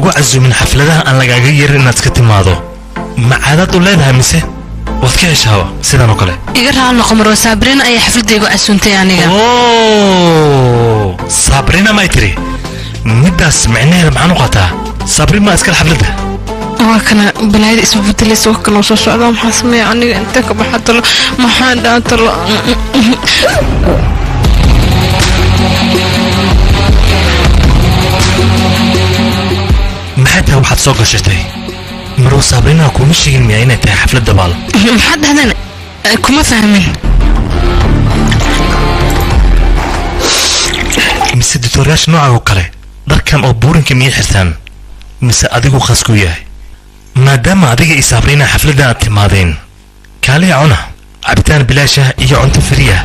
Lagugu casuumin xafladaha aan lagaaga yeerin inaad iska timaado, ma caadaad u leedahay mise waad ka heshaaba sidan oo kale? Iga raal noqo marwo, Sabrina ayaa xafladda igu casuuntay aniga. Oh, Sabrina may tiri? Middaas micnaheeda maxaan u qaataa? Sabrina ma iskale xafladda? Waa kana balaayada isma bedelaysa, wax kaloo soo socda. Maxaa sameeya aniga? Inta ka baxa talo, maxaa dhaa talo? Maxay tahay waxaad soo gashatay, marwo? Sabrina kuma sheegin miyaa inay tahay xaflad dabaal? Maxaad dhahdeen? Kuma fahmin. Mise doctooryaasha noocan oo kale dharkan oo buurinka miyay xirtaan, mise adigu khas ku yahay? Maadaama adiga iyo Sabrina xafladda aad timaadeen, kaaliya cuna cabitaan bilaash ah iyo cunto free ah.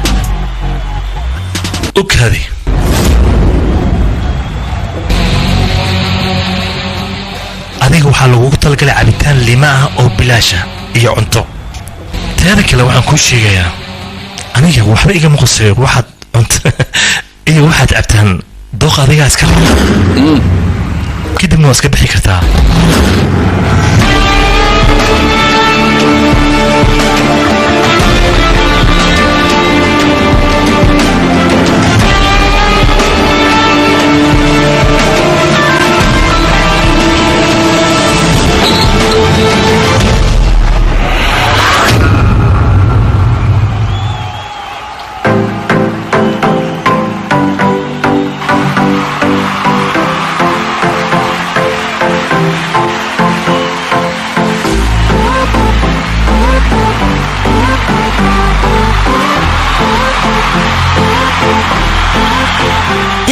U kaadi. Adiga waxaa lagugu talagalay cabitaan lima ah oo bilaasha iyo cunto. Teeda kale, waxaan kuu sheegayaa, aniga waxba igama qoseeyo waxaad cunto iyo waxaad cabtaan. Dooqa adigaa iska leh, kadibna waa iska bixi kartaa.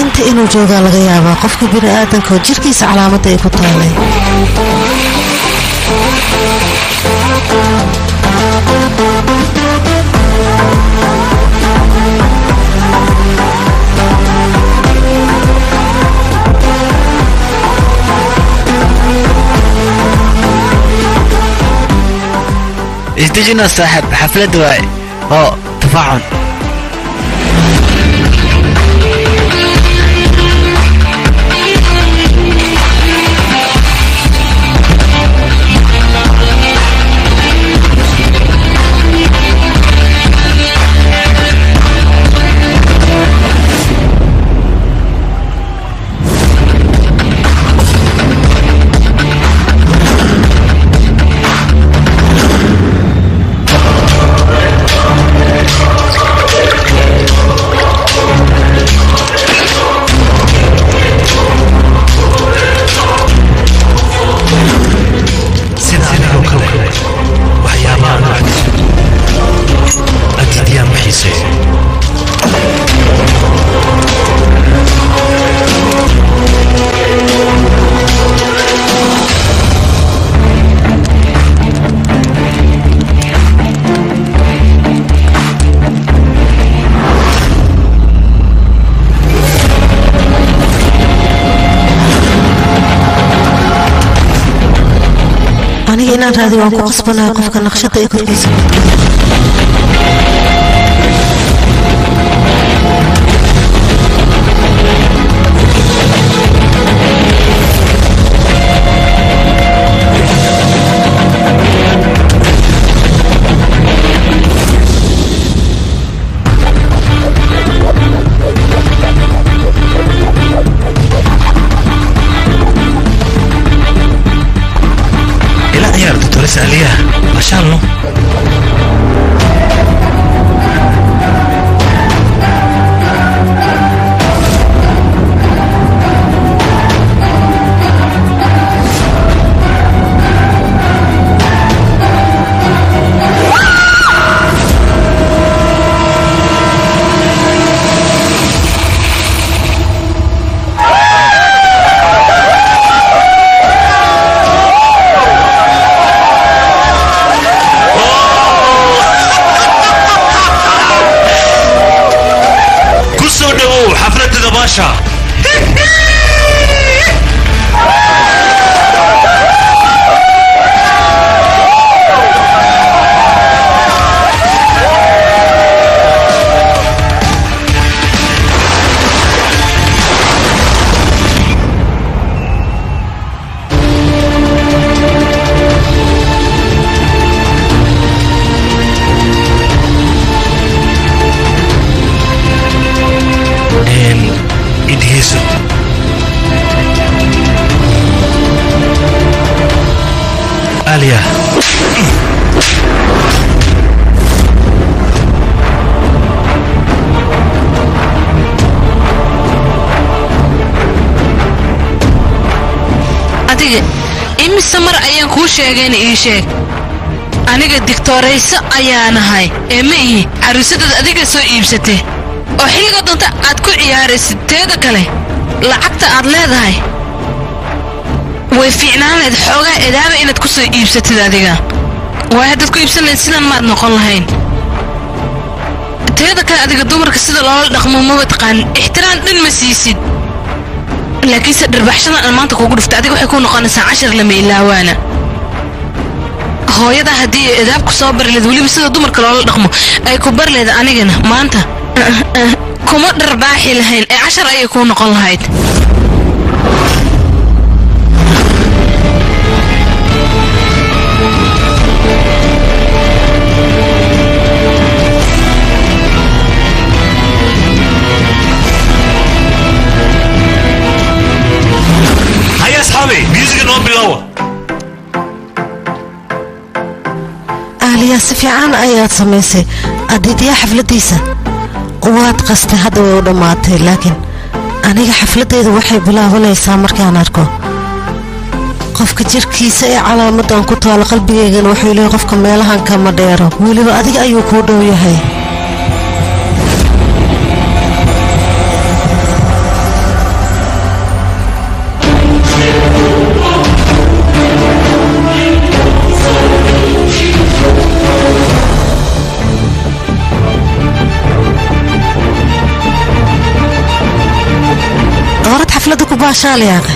Inta inuu joogaa laga yaabaa qofka bini'aadanka oo jirkiisa calaamadda ay ku taalay. Isdejina saaxib, xaflad waaye oo tafaacun. Sida adigoo kale waxyaabaha noocaas adiidiyaan ma xiiseeyo. Aniga inaan raadiyo waan ku qasbanahay qofka naqshadda ay korkiisa ku taalay. Ila ciyaar, doctores Aliyaha, bashaalno. Imise mar ayaan kuu sheegayna ii sheeg. Aniga digtoorayso ayaanahay ee ma ihi caruusadaad adiga soo iibsatay oo xilliga doonta aad ku ciyaaraysid. Teeda kale, lacagta aad leedahay way fiicnaan lahayd xoogaa edaaba inaad ku soo iibsatid adiga. Waay, haddaad ku iibsan lahayd sidan maad noqon lahayn. Teeda kale, adiga dumarka sida loola dhaqmo maba taqaanin, ixtiraam dhan ma siisid. Laakiinse dhirbaxshadan aan maanta kugu dhuftay adiga waxay ku noqonaysaa cashar lama ilaawaana. Hooyada haddii ay edaab ku soo bari lahayd, weliba sida dumarka loola dhaqmo ay ku bari lahayd, anigana maanta kuma dharbaaxi lahayn ee cashar ayay kuu noqon lahayd. Haya asxaabi, musiga noo bilaawa. Aaliya, si fiican ayaad samaysay. Adiidyaa xafladdiisa waad qastay, hadda way u dhammaatay, laakiin aniga xafladdeedu waxay bilaabanaysaa markaan arko qofka jirkiisa ee calaamadan ku taalo. Qalbigaygana wuxuu leeyahay qofka meelahan kama dheero, weliba adiga ayuu kuu dhow yahay. Orad, xafladda ku baashaal yaaqe.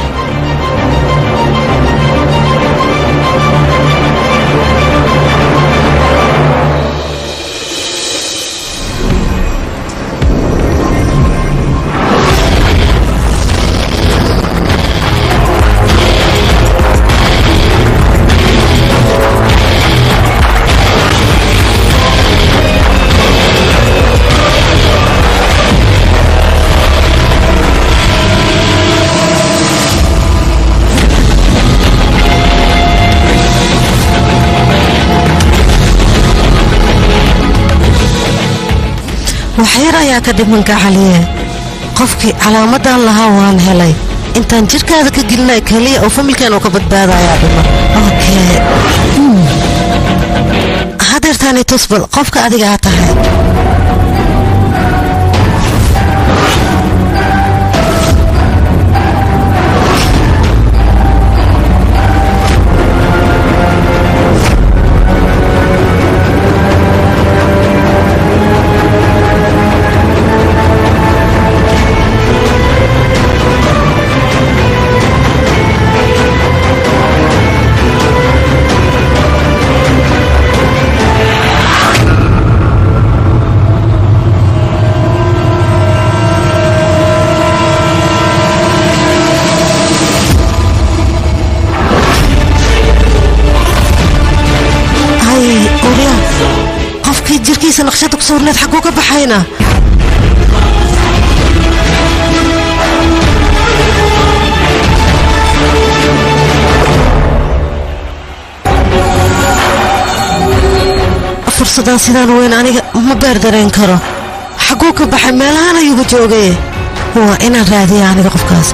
Waxyar ayaa ka dhiman, gacaliye. Qofkii calaamadan lahaa waan helay. Intaan jirkaada ka gelinaya keliya oo familkan uu ka badbaadayaa dhiman. Okay, hadeertaani tusbal qofka adiga aa tahay. Hay Ulya, qofkii jirkiisa naqshada ku sawirneed xagguu ka baxayna? Fursadan sidaan weyn aniga ma beer dareen karo. Xagguu ka baxay? Meelahaan ayuuga joogay. Waa inaan raadiya aniga qofkaas.